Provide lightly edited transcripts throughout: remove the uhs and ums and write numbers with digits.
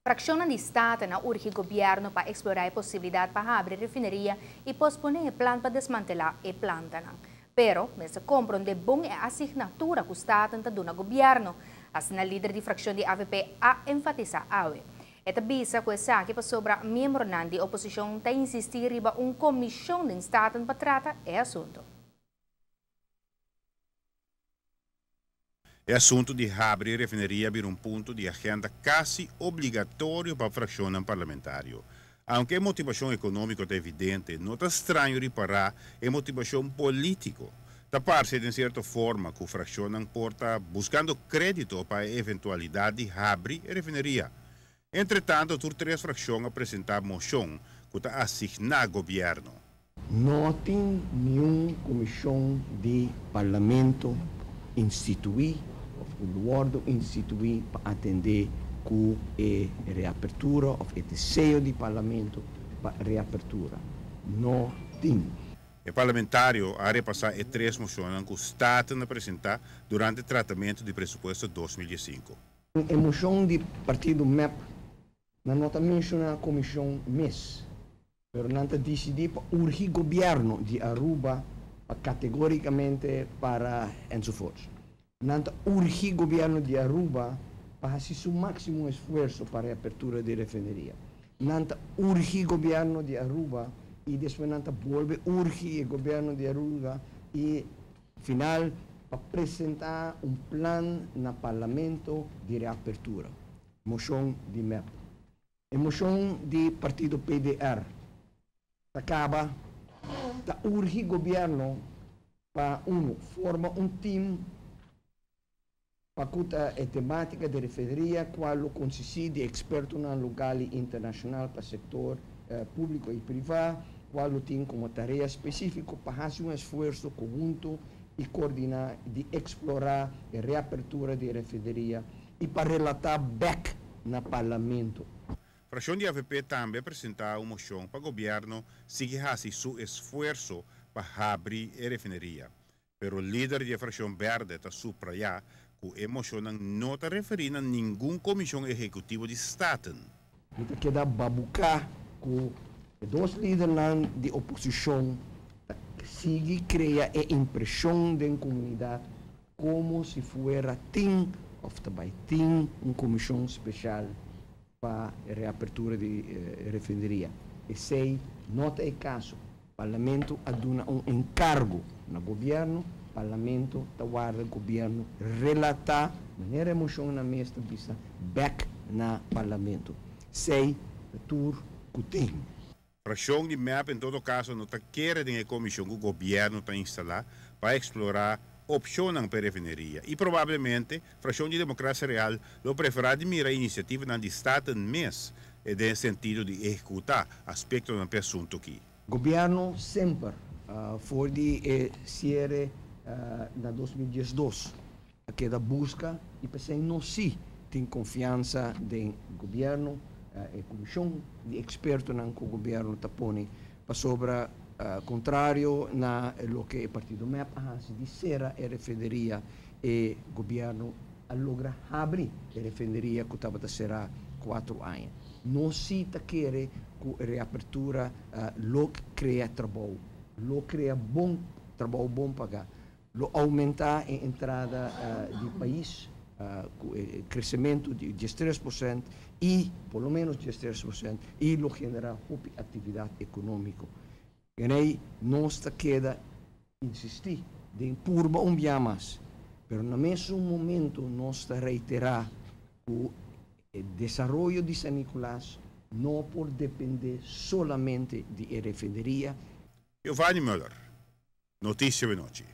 Fraccionnan di Staten a urgi gobierno pa explora e posibilidad pa habri refineria y pospone e plan pa desmantela e plantanan. Pero, mester compronde bon e asignatura cu Staten ta duna gobierno, asina lider di fraccion di avp a enfatisa awe. E ta bisa cu esaki pasobra miembronan di oposicion ta insisti riba un comision den Staten pa trata e asunto. E asuntu di habri e refineria a bira un punto di agenda kasi obligatorio pa frakshonnan parlamentario. Aunke e motivashon ekonómiko ta evidente, no ta straño ripará e motivashon polítiko. Ta parse den sierto forma ku frakshonnan por ta buskando krédito pa e eventualidat di habri e refineria. Entretanto tur tres frakshon a presentá moshon ku ta asigná gobièrnu. No tin niun komishon di Parlamento instituí òf ku lo wòrdu instituí pa atendé ku e reapertura òf e deseo di Parlamento pa reapertura. No tin. E parlamentario a repasá e tres moshonnan ku Staten a presentá durante tratamentu di presupuesto 2015. E moshon di partido mep nan no ta menshoná komishon mes. Pero nan ta disidí pa urgi gobièrnu di Aruba pa kategórikamente para enzovoorts. Nan ta urgi gobièrnu di Aruba pa hasi su máksimo esfuerso pa reapertura di refineria. Nan ta urgi gobièrnu di Aruba i despues nan ta bolbe urgi e gobièrnu di Aruba i final pa presentá un plan na parlamento di reapertura. Moshon di mep. E moshon di partido PDR ta kaba ta urgi gobièrnu pa unu forma un tim pa ku ta e temátika di refineria kual lo konsistí di ekspertonan lokal i internashonal pa sektor públiko i privá kual lo tin komo tarea spesífiko pa hasi un esfuerso konhunto i koordiná di eksplorá e reapertura di e refineria i pa relatá bèk na Parlamento. Frakshon di avp tambe a presentá un moshon pa gobièrnu sigui hasi su esfuerso pa habri e refineria. Pero lider di e frakshon bèrdè ta suprayá ku e moshonnan no ta referí na ningun komishon ehekutivo di Staten. Mi ta keda babuká ku e dos lidernan di oposishon ta sigui krea e impreshon den komunidat komo si fuera tin òf ta bai tin un komishon speshal pa e reapertura di e refineria. Esei no ta e kaso. Parlamento a duna un enkargo na gobièrnu, Parlamento ta warda gobièrnu relatá, manera e moshon na mes ta bisa, bèk na Parlamento. Esei ta tur ku tin. Frakshon di mep en todo kaso no ta kere den e komishon ku gobièrnu ta instalá pa eksplorá opshonnan pa e refineria i probablemente frakshon di Demokrasia Real lo preferá di mira inisiativanan di Staten mes den e sentido di ehekutá aspektonan pa e asuntu aki. Gobièrnu semper for di e siere na 2012 a keda buska i p'esei nos sí tin konfiansa den gobièrnu, e komishon di ekspertonan ku gobièrnu ta pone, pasobra kontrario na loke e partido mep a hasi di sera e refineria, e gobièrnu a logra habri e refineria ku tabata será kuatro aña. Nos sí ta kere ku e reapertura lo krea trabou, lo krea bon trabou bon pagá, lo oumentá e entrada di pais ku e kresementu di 13% i por lo ménos 13% i lo generá hopi aktividat ekonómiko. Genei nos ta keda insistí den purba un bia mas, pero na mesun momento nos ta reiterá ku e desaroyo di San Nicolas no por dependé solamente di e refineria. Giovanni Muller, Noticia Benochi.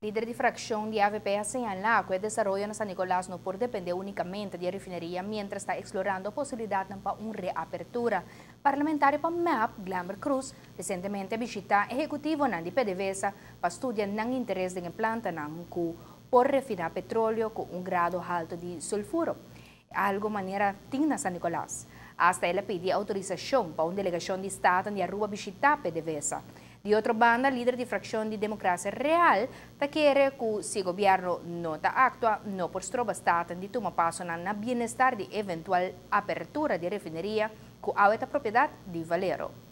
Lider di fraccion di avp a señala cu e desaroyo na San Nicolas no por depende unicamente di e refineria mientras ta explorando posibilidadnan pa un reapertura. Parlamentario pa mep, Glenbert Croes, recientemente a bishita ehecutivonan di PDVSA pa studia nan interes den e plantanan cu por refina petroleo cu un grado halto di sulfuro. Algo manera tin na San Nicolas. Hasta el a pidi autorisacion pa un delegacion di Staten di Aruba bishita PDVSA. Di otro banda, lider di fraccion di Democracia Real ta kere cu si gobierno no ta actua, no por stroba Staten di tuma paso na bienestar di eventual apertura di refineria cu awe ta propiedad di Valero.